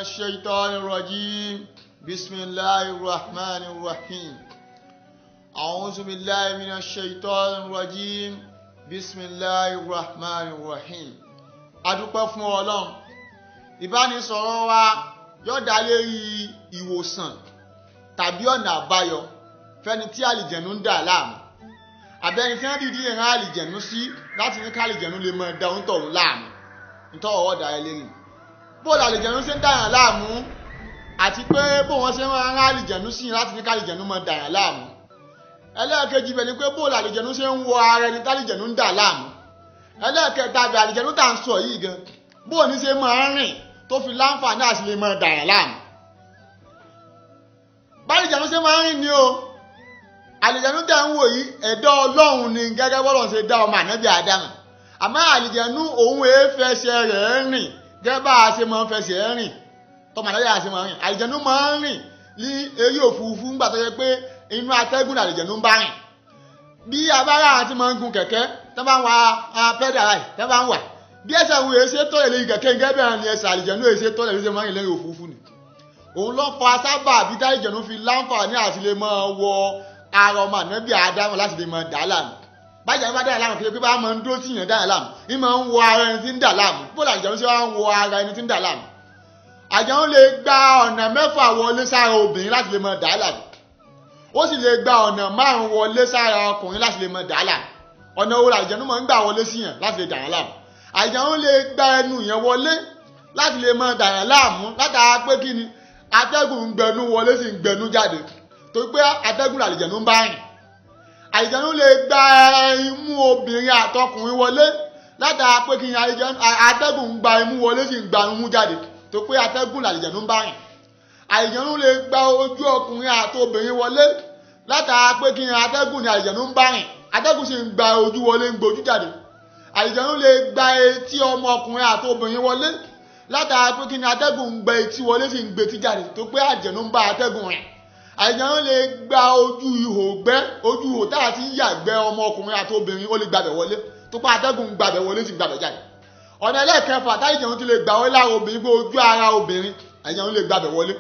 الشيطان الرجيم. بسم الله الرحمن الرحيم. أعوذ بالله من الشيطان الرجيم. بسم الله الرحمن الرحيم. Adúpẹ́ fún Ọlọ́run. Ìbánisọ̀rọ̀ wa yóò dá lérí ìwòsàn tàbí ọ̀nà àbáyọ fẹ́ni tí àlìjẹ̀nú ń dà láàmú, àbẹ́ni tí wọ́n dìídì ìran àlìjẹ̀nú sí láti ní kálìjẹ̀nú lè máa da òun tọ̀hún láàmú. Ntọ́wọ́ ọ̀dà ẹ lérí bóòlù àlìjẹ̀nú ṣe ń dàyàn láàmú, àti pé bó wọn ṣe máa ń rán àlìjẹ̀nú sí láti ní kálìjẹ̀nú máa dàyàn láàmú. Ẹlẹ́ẹ̀kejì bẹ̀ ni pé bóòlù àlìjẹ̀nú ṣe ń wọ ara ẹni tálìjẹ̀nú ń dà láàmú. Ẹlẹ́ẹ̀kẹta bẹ̀, àlìjẹ̀nú tá à ń sọ yìí gan, bóò ní ṣe máa ń rìn tó fi láǹfààní àti lè máa dàyàn láàmú. Bálìjẹ̀nú ṣe máa ń rìn ni o. Àlìjẹ̀nú tẹ̀ ń wò yìí, ẹ̀dá Ọlọ́run ni, gẹ́gẹ́ bọ́lọ́run ṣe dá ọmọ ànábì Ádámù. Àmọ́ àlìjẹ̀nú òun èé fẹsẹ̀ rẹ̀ rìn gẹ́gẹ́ bá a ṣe máa ń fẹsẹ̀ rìn, tọmọ ànábì a ṣe máa ń rìn. Àlìjẹ̀nú máa ń rìn ní eré òfurufú ńgbà tó yẹ pé inú atẹ́gùn àlìjẹ̀nú ń bá rìn. Bí abára àti máa ń gun kẹ̀kẹ́ tó bá ń wa pẹ́dà ráì tó bá ń wà, bí ẹsẹ̀ òun èé ṣe tọ́lẹ̀ lórí kẹ̀kẹ́, gẹ́gẹ́ bẹ́ẹ̀ ni ẹsẹ̀ àlìjẹ̀nú èé ṣe tọ́lẹ̀ lórí ṣe máa ń rìn lórí òfurufú ni. Òun ló fa sábà bí tálìjẹ̀nú fi láǹfààní àti lè máa wọ ara ọmọ ànábì Ádámù láti lè máa dà á láàmú. Báyìí bá dà láàmú, kí ló pé bá máa ń dúró tí yàn dà láàmú, ní máa ń wọ ara ẹni tí ń dà láàmú. Bó làjẹun ṣe wá ń wọ ara ẹni tí ń dà láàmú? Àjẹun lè gba ọ̀nà 6 wọlé sára obìnrin láti lè máa dà á láàmú. Ó sì lè gba ọ̀nà 5 wọlé sára ọkùnrin láti lè máa dà á láàmú. Ọ̀nà wo làjẹun máa ń gbà wọlé sí yàn láti lè dà á láàmú? Àjẹun lè gba ẹnu yẹn wọlé láti lè máa dà á láàmú látara pé kí ni? Atẹ́gùn ń gbẹnu wọlé, sì ń gbẹnu jáde, torí pé atẹ́gùn làlìjẹ̀nú ń bá rìn. Àlìjẹ̀nú lè gba imú obìnrin àtọkùnrin wọlé látara pé kí ni? Atẹ́gùn ń gba imú wọlé, sì ń gba imú jáde, torí pé atẹ́gùn làlìjẹ̀nú ń bá rìn. Àlìjẹ̀nú lè gba ojú ọkùnrin àti obìnrin wọlé látara pé kí ni? Atẹ́gùn ni àlìjẹ̀nú ń bá rìn. Atẹ́gùn sì ń gba ojú wọlé, ń gbojú jáde. Àlìjẹ̀nú lè gba etí ọmọ ọkùnrin àti obìnrin wọlé látara pé kí ni? Atẹ́gùn ń gba etí wọlé, sì ń gbetí jáde, tó pé àlìjẹ̀nú ń bá atẹ́gùn rìn. Àlìjẹ̀nú lè gba ojú ihò gbẹ́, ojú ihò tá a ti ń yàgbẹ́ ọmọ ọkùnrin àti obìnrin, ó lè gbàbẹ̀ wọlé, tó pé atẹ́gùn ń gbàbẹ̀ wọlé, sì ń gbàbẹ̀ jáde. Ọ̀nà ẹlẹ́ẹ̀kẹfà táyìjẹ̀nú ti lè gbà wọlé lára obìnrin, pé ojú ara obìnrin, àlìjẹ̀nú lè gbàbẹ̀ wọlé,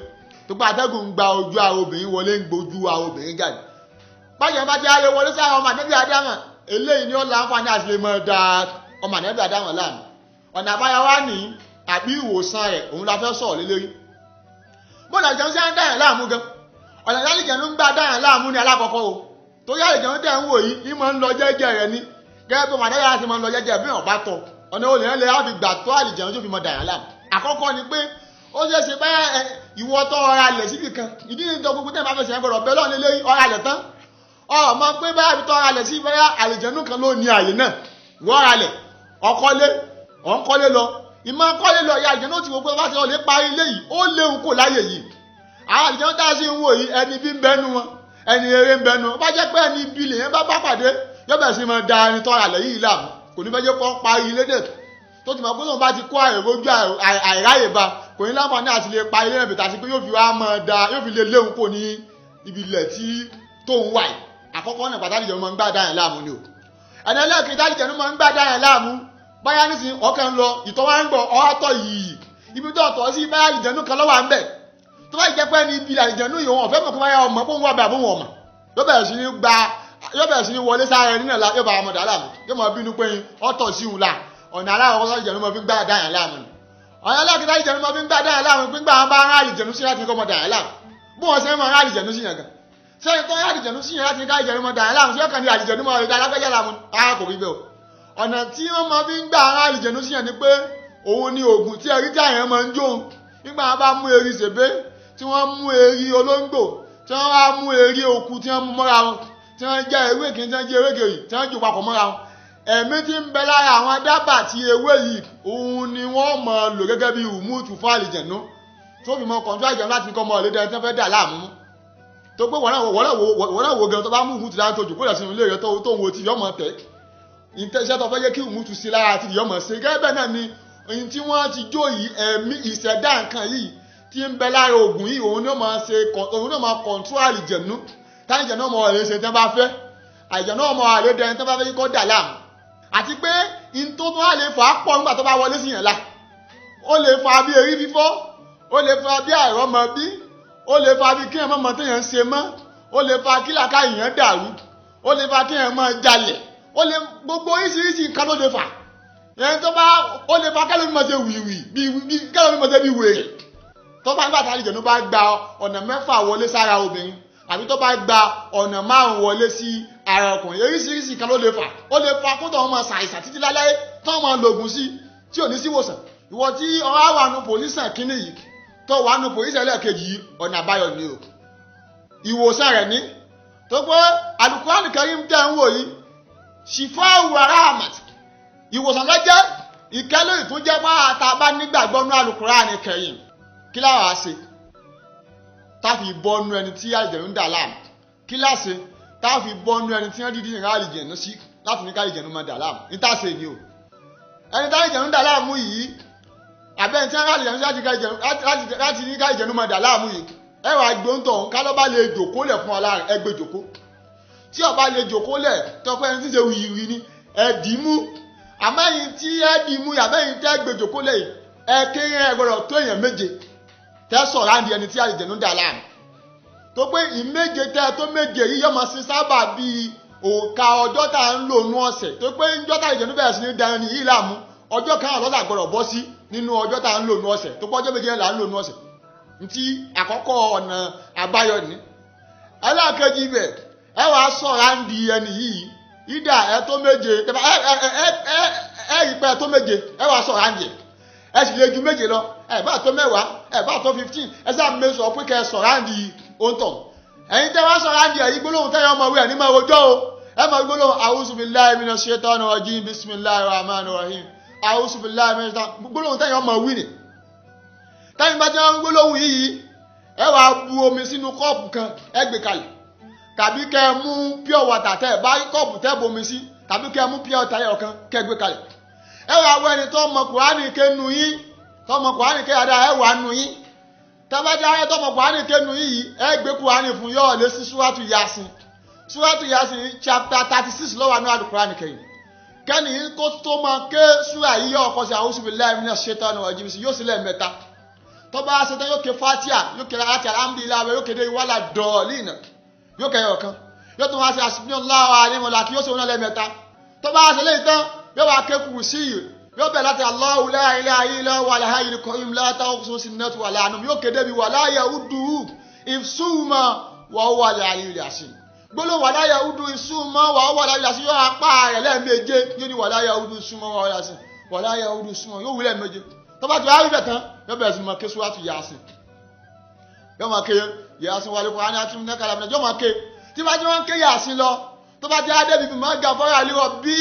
tó pé atẹ́gùn ń gba ojú ara obìnrin wọlé, ń gbojú ara obìnrin jáde. Báyọ̀ bá ti ayé wọlé sára ọmọ ànábì Ádámù, eléyìí ni ó láǹfààní àti lè máa da ọmọ ànábì Ádámù láàmú. Ọ̀nà àbáyọ wá ní àbí ìwòsàn rẹ̀, òun la fẹ́ sọ̀rọ̀ lé lérí. Bóòlù àlìjẹ̀nú ṣe ń dá yàn láàmú gan, ọ̀nà àlìjẹ̀nú ń gbà dá yàn láàmú ní alákọ̀ọ́kọ́ o. Torí àlìjẹ̀nú tẹ̀ ń wò yìí ní máa ń lọ jẹ́jẹ́ rẹ̀ ni, gẹ́gẹ́ bí ọmọdé yàrá ti máa ń lọ jẹ́jẹ́ bí wọ́n bá tọ̀. Ọ̀nà olè yẹn lè á fi gbà tó àlìjẹ̀nú tó fi máa dà yàn láàmú? Àkọ́kọ́ ni pé ó ṣeé ṣe báyà ìwọ tó ọ̀rá lẹ̀ síbì kan. Ìdí ni tó gbogbo tẹ̀ máa fẹsẹ̀ gbọ́dọ̀ bẹ́ẹ̀ lọ́ọ̀ lé ọ̀rá lẹ̀ tán, ọmọ pé báyà fi tọ́ra lẹ̀ sí, báyà àlìjẹ̀nú kan ló ní àyè náà. Ìwọ ọ̀rá lẹ̀, ọkọ́lé, ọ̀nkọ́lé lọ, ìmọ̀ kọ́lé lọ, ìyá àlìjẹ̀nú ti wò pé bá ti lọ lè parí ilé yìí, ó léwu kò láyè yìí. Àwọn àlìjẹ̀nú tá a sì ń wò yìí, ẹni bí ń bẹnu wọn, ẹni eré ń bẹnu wọn. Bá jẹ́ pé ẹni ibi lèyẹn bá bá pàdé, yóò bẹ̀rẹ̀ sí máa da ẹni tọ́ra lẹ̀ yìí láàmú. Kò ní fẹ́ jẹ́ kó parí ilé dẹ̀, tó ti mọ̀ pé tóun bá ti kó àìrójú àìráyè ba, kò ní láǹfààní àti lè pa ilé náà bìtà sí pé yóò fi wá máa da, yóò fi lè léwu kò ní ibi ilẹ̀ tí tóun wà yìí. Àkọ́kọ́ náà pàtàkì jẹ́ máa ń gbà dá yẹn láàmú ni o. Ẹni ẹlẹ́ẹ̀kejì tálìjẹ̀nú máa ń gbà dá yẹn láàmú, báyá nísìnyí ọkàn ń lọ, ìtọ̀ wá ń gbọ̀, ọ́tọ̀ yìí ibi tó ọ̀tọ̀ sí, báyá àlìjẹ̀nú kan lọ́wọ́ à ń bẹ̀. Tó bá jẹ́ pé ní ibi àlìjẹ̀nú yìí, wọn ò fẹ́ mọ̀ pé báyá ọmọ pé òun wà bẹ̀ àbóhùn ọmọ, yóò bẹ̀rẹ̀ sí ní gba, yóò bẹ̀rẹ̀ sí ní wọlé sára ẹni náà, yóò bá ọmọ dà láàmú, yóò máa bínú pé ọ̀tọ̀ sí òun là. Ọ̀nà aláwọ̀ tálìjẹ̀nú máa fi ń gbà dá yẹn láàmú ni. Ọ̀nà ẹlẹ́ẹ̀kejì tálìjẹ̀nú máa fi ń gbà dá yẹn láàmú, pé gbà bá rán àlìjẹ̀nú sí láti kọ́ ọmọ dà yẹn láàmú. Bó wọn ṣe ń máa rán àlìjẹ̀nú sí yẹn gan, sẹ́yìn tó àlìjẹ̀nú sí yẹn láti ká àlìjẹ̀nú máa dà yẹn láàmú sí ọkàn ní àlìjẹ̀nú máa dà lágbẹ́jẹ́ láàmú? Rárá, kò rí bẹ́ẹ̀ o. Ọ̀nà tí wọ́n máa fi ń gbà rán àlìjẹ̀nú sí yẹn ni pé òun ni oògùn tí ẹrí tí àyàn máa ń jó. Nígbà wọn bá mú eri sèbé, tí wọ́n mú eri olóńgbò, tí wọ́n wá mú eri òkú, tí wọ́n mú mọ́ra wọn, tí wọ́n jẹ́ ewé kìíní, tí wọ́n jẹ́ ewé kejì, tí wọ́n jò papọ̀ mọ́ra wọn, ẹ̀mí tí ń bẹ lára àwọn dábà tí ewé yìí, òun ni wọ́n máa lò gẹ́gẹ́ bí ìmútu fún àlìjẹ̀nú tó fi mọ kọ̀ǹtú àlìjẹ̀nú láti kọ́ ọmọ ọ̀lẹ́dẹ̀ tí wọ́n fẹ́ dà láàmú mú. Tó pé wọ́n náà wo gan, tó bá mú ìmútu láti tó jòkó lẹ̀ sínú ilé rẹ̀ tó ń wo tí yọmọ tẹ̀ iṣẹ́ tó fẹ́ yẹ kí ìmútu sí lára tí yọmọ ṣe. Gẹ́gẹ́ bẹ́ẹ̀ náà ni ohun tí wọ́n ti jó yìí, ẹ̀mí ìṣẹ̀dá nǹkan yìí tí ń bẹ lára ògùn yìí, òun ni ó máa ṣe, òun ni ó máa kọ̀ǹtú àlìjẹ̀nú táyìjẹ̀nú ọmọ rẹ̀ ṣe tí wọ́n bá fẹ́. Àlìjẹ̀nú ọmọ rẹ̀ dẹni tí wọ́n bá fẹ́ kó dà láàmú. Àti pé in tó tún á lè fà á pọ̀ nígbà tó bá wọlé sí yẹn la, ó lè fa bí erí fífọ́, Ó lè fa bí àìrọ́mọ bí, ó lè fa bí kéèyàn mọ̀mọ́ téèyàn ń ṣe mọ́, ó lè fa kí làákàyè èèyàn dàrú, ó lè fa kéèyàn máa jalè, ó lè gbogbo oríṣiríṣi nǹkan ló lè fà. Ẹni tó bá ó lè fa kẹ́lómi máa ṣe wìwì bí kẹ́lómi máa ṣe bí wèrè. Tó bá nígbà tí àlìjẹ̀nu bá gba ọ̀nà 6 wọlé sára obìnrin, àbí tó bá gba ọ̀nà 5 wọlé sí ara ọkùnrin, oríṣiríṣi nǹkan ló lè fà. Ó lè fa kó tó máa ṣàìsàn títí láéláé, tó máa lògùn sí tí ò ní sí ìwòsàn. Ìwọ tí ọ̀rá wà nù pòsíṣàn kínní yìí, tó wà nù pòsíṣàn ẹlẹ́ẹ̀kejì yìí, ọ̀nà àbáyọ ni o, ìwòsàn rẹ̀ ní. Tó pé Al-Qur'an Karim tẹ́ ń wò yìí, ṣìfọ́ wa rahmat, ìwòsàn ló jẹ́, ìkẹ́lẹ́ ìtúnjẹ́ bá ta bá nígbàgbọ́ nú Al-Qur'an Karim. Kí láwa ṣe tá fi bọ́ nú ẹni tí àlìjẹ̀nu ń dà láàmú? Kí láṣe tá fi bọ́ nú ẹni tí wọ́n dídí ìran àlìjẹ̀nu sí láti ní káàlìjẹ̀nu máa dà láàmú? Ní tá ṣe ni o, ẹni tí àlìjẹ̀nu ń dà láàmú yìí, àbẹ́ ẹni tí wọ́n àlìjẹ̀nu sí láti ní káàlìjẹ̀nu máa dà láàmú yìí, ẹ wàá gbóǹtọ̀ òun kálọ́ bá lè jòkó lẹ̀ fún ọlá rẹ̀, ẹ gbé jòkó. Tí ó bá lè jòkó lẹ̀, tọpẹ́ ẹni tí ń ṣe wìrì ni ẹ dì í mú. Àmẹ́yìn tí ẹ dì í mú, àmẹ́yìn tẹ́ gbé jòkó lẹ̀ yìí, ẹ kéré ẹ gbọ́dọ̀ tó èèyàn 7 tẹ́ sọ̀rọ̀ àǹdí ẹni tí àlìjẹ̀nu dà láàmú. Tó pé ìméje tẹ́ tó 7 yìí yọmọ sí sábà bíi òǹkà ọjọ́ tá à ń lò nú ọ̀sẹ̀. Tó pé ńjọ́ tá àlìjẹ̀nu bẹ̀rẹ̀ sí ní da ẹni yìí láàmú, ọjọ́ kan àlọ́sà gbọ́dọ̀ bọ́ sí nínú ọjọ́ tá à ń lò nú ọ̀sẹ̀. Tó pé ọjọ́ 7 là ń lò nú ọ̀sẹ̀. Ntí àkọ́kọ́ ọ̀nà àbáyọ ní. Ẹlẹ́ẹ̀kejì ibẹ̀, ẹ wàá sọ̀rọ̀ àǹdí ẹni yìí, ìdá ẹ tó 7, ẹ rí pé ẹ tó 7, ẹ wàá sọ̀rọ̀ àǹdí ẹ. Ẹ sì lè ju 7 lọ, ẹ bá tó 10, ẹ bá tó 15, ẹ sáà mẹ́sọ̀ pé kẹ́ ẹ sọ̀rọ̀ àǹdí òǹtọ̀. Ẹ̀yin tẹ́ wá sọ̀rọ̀ àǹdí ẹ̀yìn gbólóhùn tẹ́yìn ọmọ wíwẹ̀ ní máa rojọ́ o. Ẹ máa gbólóhùn a'udhu billahi minash shaitani rajim, bismillahir rahmanir rahim, a'udhu billahi minash shaitani, gbólóhùn tẹ́yìn ọmọ wí ni. Tẹ́yìn bá ti wọ́n gbólóhùn yìí, ẹ wàá bu omi sínú kọ́ọ̀pù kan, ẹ gbé kalẹ̀, tàbí kẹ́ ẹ mú pure water tẹ́ ẹ bá kọ́ọ̀pù tẹ́ bomi sí, tàbí kẹ́ ẹ mú pure water ẹyọ kan kẹ́ ẹ gbé kalẹ̀. Ẹ wàá wọ ẹni tó mọ Kùránì ké nu yín, tó mọ Kùránì ké dáadáa, ẹ wà nu yín. Tẹ́bájá ẹ tó mọ Kùránì ké nu yín yìí, ẹ gbé Kùránì fún yọ́ lé sí Súrátù Yasin. Súrátù Yasin chapter 36 ló wà ní Al-Kùránì Karim. Kẹ́ni kó tó máa ké súrà yìí, yọ ọkọ sí a'udhu billahi minash shaitani rajim sí, yóò sílẹ̀ 3. Tó bá ṣe tán, yóò ké Fatiha, yóò ké láti alhamdulillah, yóò kéde wàlà dọ̀ọ̀lìnà, yóò kẹyọ kan, yóò tún wá sí hasbunallahu wa ni'mal wakeel, yóò ṣe wọn lẹ́ẹ̀mẹ́ta. Tó bá ṣe léyìí tán, yóò wá ké kùrùsí yìí, yóò bẹ̀ láti Allahu la ilaha illa huwal hayyul qayyum la ta'khudhuhu sinatun wa la nawm, yóò kéde bí wala ya'uduhu hifzuhuma wa huwal aliyyul azim. Gbólóhùn wala ya'uduhu hifzuhuma wa huwal aliyyul azim, yóò apá rẹ̀ lẹ́ẹ̀méje, yóò ní wala ya'uduhu hifzuhuma wa huwal azim, wala ya'uduhu hifzuhuma, yóò wí lẹ́ẹ̀méje. Tó bá ti wá rí bẹ̀ tán, yóò bẹ̀rẹ̀ sí máa ké súrátù Yasin, yóò máa ké Yasin wal Qur'ani hakim ní kàlámù, yóò máa ké. Tí bá ti wọ́n ké Yasin lọ, tó bá ti á débi bí máa gafara li rabbi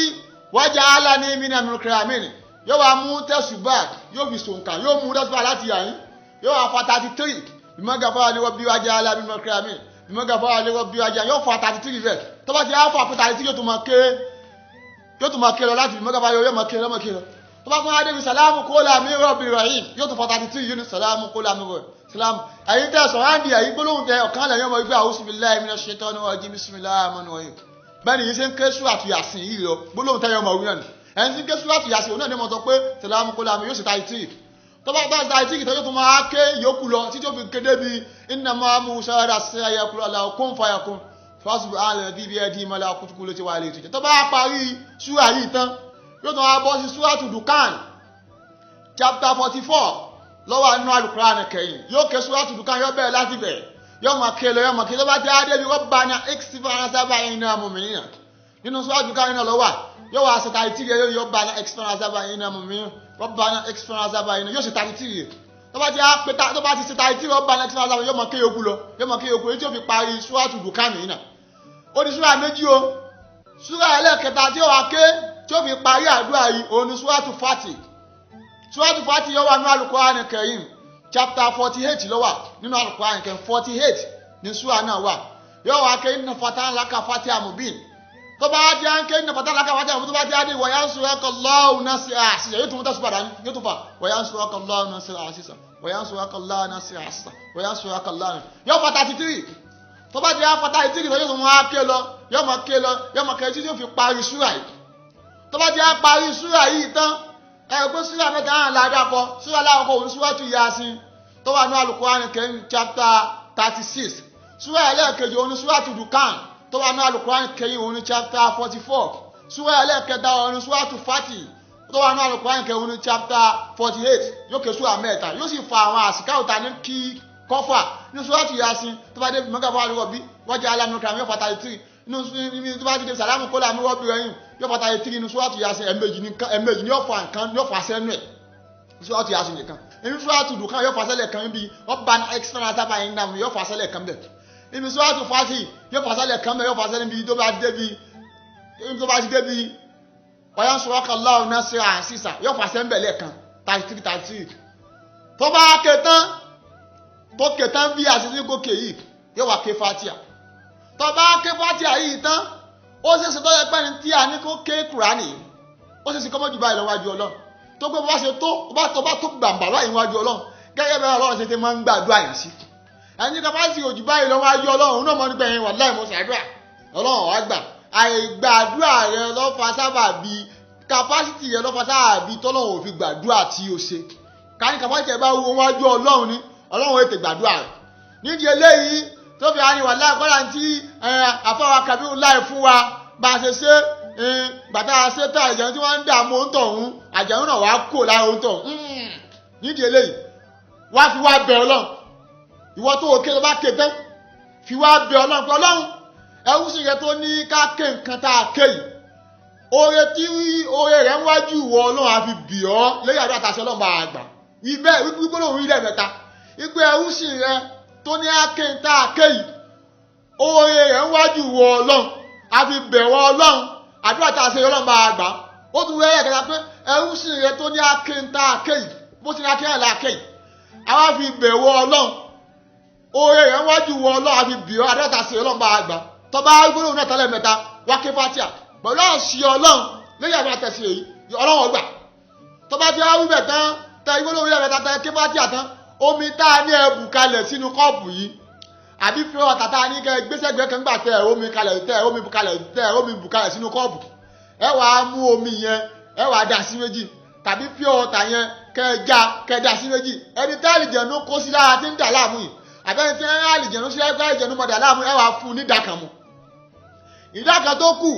waja'alani minal mukramin, yóò wá mú tẹ̀sùbà, yóò fi sòǹkà, yóò mú tẹ̀sùbà láti yàyín, yóò wá fa 33, bí máa gafara li rabbi waja'alani minal mukramin, bí máa gafara li rabbi waja'alani, yóò fa 33 bẹ́ẹ̀. Tó bá ti á fa 33, yóò tún máa ké, yóò tún máa ké lọ láti bí máa gafara, yóò máa ké lọ, máa ké lọ. Tó bá tún adé bi salamu kóla mi rọ̀bì rahim, yóò tún fa 33, yóò ní salamu kóla mi rọ̀bì salamu. Ẹ̀yin tẹ́ sọ̀rọ̀ àǹdí ẹ̀yin gbólóhùn tẹ ọ̀kan lẹ́yìn ọmọ ìgbé a'udhu billahi minash shaitani rajim bismillahir rahmanir rahim. Bẹ́ẹ̀ ni yìí ṣe ń ké súrátù Yasin yìí lọ, gbólóhùn tẹ́yìn ọmọ wí náà ni. Ẹni tí ń ké súrátù Yasin òun náà ní mo sọ pé salamu kóla mi, yóò ṣe 33. Tó bá bá 33 tó yóò tún máa ké yòókù lọ títí ó fi kéde bi innama amruhu sayaqulu kun fayakun fasubhana biyadihi malakutu kulli shay'in wa ilayhi turja'un. Tó bá parí súrà yìí tán, yóò tún wá bọ́ sí súrátù Dukan chapter 44 lọ́wọ́ nínú Al-Qur'an Karim. Yóò ké súrátù Dukan, yóò bẹ̀rẹ̀ láti bẹ̀rẹ̀, yóò máa ké lọ, yóò máa ké. Tó bá ti á débi Rabbana ikshif 'anna 'azaba inna mu'minun, nínú súrátù Dukan náà lọ́wọ́, yóò wá ṣe 33 yóò Rabbana ikshif 'anna 'azaba inna mu'minun, Rabbana ikshif 'anna 'azaba inna, yóò ṣe 33. Tó bá ti á pé tó bá ti ṣe 33 Rabbana ikshif 'anna 'azaba, yóò máa ké yòókù lọ, yóò máa ké yòókù èyí tí ó fi parí súrátù Dukan yìí náà. Ó di súrà 2 o. Súrà ẹlẹ́ẹ̀kẹta tí ó wá ké tí ó fi parí àdúrà yìí, òun ni súrátù Fati. Súrátù Fati yóò wà nínú Al-Qur'an Karim chapter 48 ló wà nínú Al-Qur'an Karim, 48 ní súrà náà wà. Yóò wá ké inna fatahna laka fathan mubin. Tó bá ti á ń ké inna fatahna laka fathan mubin, tó bá ti á dé wa yansuraka Allahu nasran aziza, yóò tún mú tẹ̀sùbà dání, yóò tún fà wa yansuraka Allahu nasran aziza, wa yansuraka Allahu nasran aziza, wa yansuraka Allahu, yóò fa 33. Tó bá ti á fa 33 tó, yóò tún máa ké lọ, yóò máa ké lọ, yóò máa ké títí yóò fi parí súrà yìí. Tó bá ti á parí súrà yìí tán, ẹ pé súrà 3 hàn ládàá kọ. Súrà láwọkọ òun súrátù Yasin, tó wà ní Al-Qur'an Karim chapter 36. Súrà ẹlẹ́ẹ̀kejì òun ni Súràtù Dùkán tó wà ní Al-Qur'an Karim, òun ni chapter 44. Súrà ẹlẹ́ẹ̀kẹta òun ni Súràtù Fati tó wà ní Al-Qur'an Karim, òun ni chapter 48. Yóò ké súrà mẹ́ta, yóò sì fa àwọn àsìkáwò ta ní kí kọfà ní Súràtù Yasin tó bá dé mọ́gà fún àlùkò bí wọ́n jẹ́ alámúkà yóò fa 33 inú tó bá ti dé sàlámù kólà mi wọ́n bí rẹ̀yìn yóò fa 33 inú Súràtù Yasin. Ẹ̀ẹ̀mejì ní yóò fa nǹkan, yóò fa sẹ́nu ẹ̀ Súràtù Yasin nìkan. Inú Súràtù Dùkán yóò fa sẹ́lẹ̀ kan bí wọ́n bá extra sábà yín náà, yóò fa sẹ́lẹ̀ kan bẹ̀. Ibi Súràtù Fati yóò fa sẹ́lẹ̀ kan bẹ̀, yóò fa sẹ́lẹ̀ bí tó bá débi tó bá ti débi ọ̀yá sọ̀rọ̀kọ̀ lọ́wọ́ náà sí àṣìṣà, yóò fa sẹ́ńbẹ̀ lẹ́ẹ̀kan 33 33. Tó bá ké tán, tó ké tán bí àṣìṣe gòkè yìí, yóò wá ké Fatia. Tó bá ké Fatia yìí tán, ó ṣeéṣe tó yẹ pẹ́ni tí a ní kó ké Kùránì, ó ṣeéṣe kọ́mọ́jú báyìí lọ wájú Ọlọ́run tó pé bá ṣe tó bá tó bá tó gbàǹbà báyìí wájú Ọlọ́run, gẹ́gẹ́ bẹ́ẹ̀ Ọlọ́run ṣe ti máa ń gbàdúrà yẹn sí. Ẹni ká bá sì òjò báyìí lọ wájú Ọlọ́run, òun náà mọ̀ nípa ẹ̀yìn wà láì mọ̀ ṣàdúrà, Ọlọ́run wá gbà. Àìgbàdúrà rẹ ló fa sábà bí capacity rẹ ló fa sábà bí tọ́lọ́run ò fi gbàdúrà tí o ṣe. Ká ní capacity ẹ bá wo wájú Ọlọ́run ni Ọlọ́run ètè gbàdúrà rẹ. Nídìí eléyìí tó fi hàn wà láì kọ́lá tí àfọwọ́ Kabiru láì fún wa bá a ṣe ṣe gbàtà ṣe tá àjẹun tí wọ́n ń dààmú òǹtọ̀hún, àjẹun náà wàá kó lára òǹtọ̀hún. Nídìí eléyìí wá fi wá bẹ Ọlọ́run, ìwọ tó òkè ló bá ké tán, fi wá bẹ Ọlọ́run pé Ọlọ́run ẹrú sì rẹ tó ní ká ké nǹkan tá a ké yìí, oore tí oore rẹ ń wájú ìwọ Ọlọ́run àfi bì ọ́ lẹ́yìn àdúrà tàṣẹ Ọlọ́run bá a gbà. Ibẹ̀ wípé lòun ilẹ̀ mẹ́ta wípé ẹrú sì rẹ tó ní ká ké tá a ké yìí, oore rẹ ń wájú ìwọ Ọlọ́run àfi bẹ̀ wọ Ọlọ́run, àdúrà tàṣẹ Ọlọ́run bá a gbà. Ó tún wẹ́rẹ́ kẹta pé ẹrú sì rẹ tó ní ká tá a ké yìí, bó ti ní ká náà la ké yìí, àwa fi bẹ̀ wọ Ọlọ́run, oore rẹ̀ wájú wọ Ọlọ́run àfi bì ọ́, àdúrà tàṣẹ Ọlọ́run bá a gbà. Tọba gbólóhùn náà tẹ́lẹ̀ mẹ́ta, wá ké Fatia pẹ̀lú àṣì Ọlọ́run lẹ́yìn àdúrà tẹ̀sí èyí, Ọlọ́run ọgbà. Tọba tí wá wíbẹ̀ tán tẹ gbólóhùn náà mẹ́ta, tẹ ké Fatia tán, omi tá a ní ẹbù kalẹ̀ sínú kọ́ọ̀pù yìí àbí fi ọ̀tà tá a ní kẹ́ gbèsègbè kan gbà tẹ omi kalẹ̀, tẹ omi bù kalẹ̀, tẹ omi bù kalẹ̀ sínú kọ́ọ̀pù, ẹ wàá mú omi yẹn, ẹ wàá dà sí méjì, tàbí fi ọ̀tà yẹn kẹ́ já kẹ́ dà sí méjì. Ẹni tá àlìjẹ̀nu kó sí lára tí ń dà láàmú yìí, àbẹ́ni tí àlìjẹ̀nu sí lára àlìjẹ̀nu mọ̀ dà láàmú, ẹ wàá fún un ní ìdá kan mu. Ìdá kan tó kù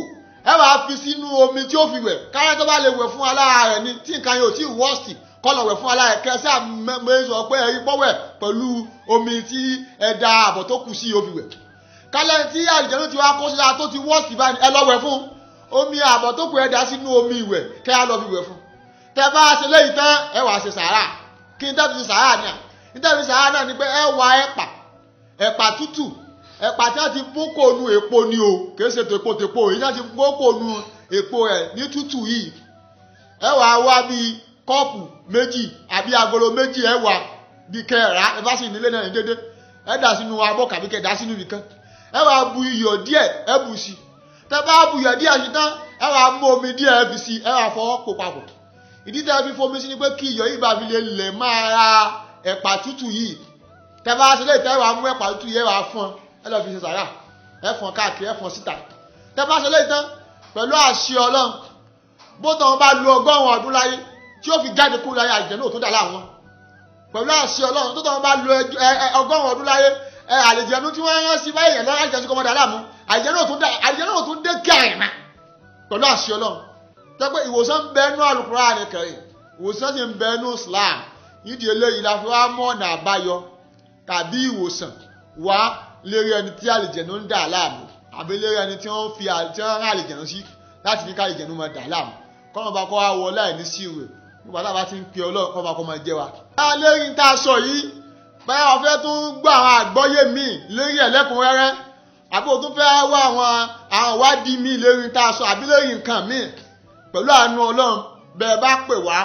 ẹ wàá fi sínú omi tí ó fi wẹ̀. Káyọ̀ tó bá lè wẹ̀ fún alára rẹ̀ ni tí nǹkan yóò tí wọ́ọ̀sì kọ́ lọ wẹ̀ fún alára rẹ̀, kẹsẹ́ àmọ́ sọ pé ẹ̀rí pọ́wẹ̀ pẹ̀lú omi tí ẹ da àbọ̀ tó kù sí ó fi wẹ̀. Kálẹ̀ tí àlìjẹ̀nu ti wá kó sí lára tó ti wọ́ọ̀sì báyìí, ẹ lọ wẹ̀ fún omi àbọ̀ tó kù, ẹ dà sínú omi ìwẹ̀ kẹ́ á lọ fi wẹ̀ fún. Tẹ bá ṣe léyìí tán, ẹ wàá ṣe sàárà. Kí n tẹ́bi sàárà ni à n tẹ́bi sàárà náà ni pé ẹ wá ẹ̀pà, ẹ̀pà tútù, ẹ̀pà tí wọ́n ti bókò nu èpo ni o, kì í ṣe tèpo tèpo, èyí tí wọ́n ti bókò nu èpo rẹ̀ ní tútù yìí. Ẹ wàá wá bíi kọ́ọ̀pù méjì àbí agolo méjì, ẹ wà bí kẹrà ẹ bá sì nílé náà ní dédé, ẹ dà sínú abọ́ kàbí kẹ dà sínú ibìkan, ẹ wàá bu iyọ̀ díẹ̀, ẹ bù sí. Tẹ bá bu iyọ̀ díẹ̀ sí tán, ẹ wàá mú omi díẹ̀, ẹ fi sí, ẹ wàá fọwọ́ kó papọ̀. Ìdí tẹ́ fi fomi sí ni pé kí iyọ̀ yìí bá fi lè lẹ̀ máa ra ẹ̀pà tútù yìí. Tẹ́ bá ṣe lè tẹ́ wàá mú ẹ̀pà tútù yìí, ẹ wàá fọ́n, ẹ lọ́ọ́ fi ṣe sàrà, ẹ fọ́n káàkiri, ẹ fọ́n síta. Tẹ́ bá ṣe lè tán, pẹ̀lú àṣẹ Ọlọ́run, bó tàn bá lu 100 ọdún láyé tí ó fi jáde kúrò láyé, àjẹ́ náà tó dà láwọn. Pẹ̀lú àṣẹ Ọlọ́run, tó tàn bá lu 100 ọdún láyé, ẹ àlejò tí wọ́n rán sí báyìí yẹn lọ́wọ́ àjẹ́ sí kọ́mọdé aláàmú, àjẹ́ náà tó dé kí àyìnbá pẹ̀lú àṣẹ Ọlọ́run. Tẹ́pẹ́ ìwòsàn ń bẹ nú Al-Qur'an Karim, ìwòsàn sì ń bẹ nú Islam. Nídìí eléyìí la fi wá mọ́ ọ̀nà àbáyọ tàbí ìwòsàn wá lérí ẹni tí àlìjẹ̀nú ń dà láàmú, àbí lérí ẹni tí wọ́n fi tí wọ́n rán àlìjẹ̀nú sí láti ní ká àlìjẹ̀nú máa dà láàmú. Kọ́nà bá kọ́ wá wọ láì ní sí ìwé nígbà tá a bá ti ń pe Ọlọ́run, kọ́ bá kọ́ máa jẹ́ wa. Lérí tá a sọ yìí, báyà wọ́n fẹ́ tún gbọ́ àwọn àgbọ́yé míì lérí ẹ̀ lẹ́kùnrẹ́rẹ́, àbí o tún fẹ́ wá àwọn ìwádìí míì lérí tá a sọ àbí lérí nǹkan míì, pẹ̀lú àánú Ọlọ́run, bẹ́ẹ̀ bá pè wá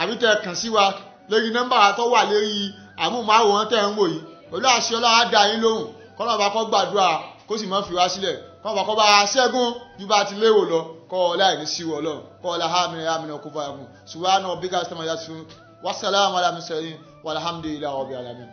àbí tẹ́ kàn sí wa lórí nọ́mbà tó wà lórí àmúhùnmáwòrán tẹ́ ń wò yìí, pẹ̀lú àṣẹ Ọlọ́run á dá yín lóhùn. Kọ́nà bá kọ́ gbàdúrà kó sì má fi wá sílẹ̀, kọ́nà bá kọ́ bá ṣẹ́gun ju bá ti lérò lọ, kọ́ ọ láì ní síwọ́ Ọlọ́run, kọ́ ọ láhàmì àmì kó fà fún subhana rabbika sàmà yasifun wassalamu ala mursalin walhamdulillahi rabbil alamin.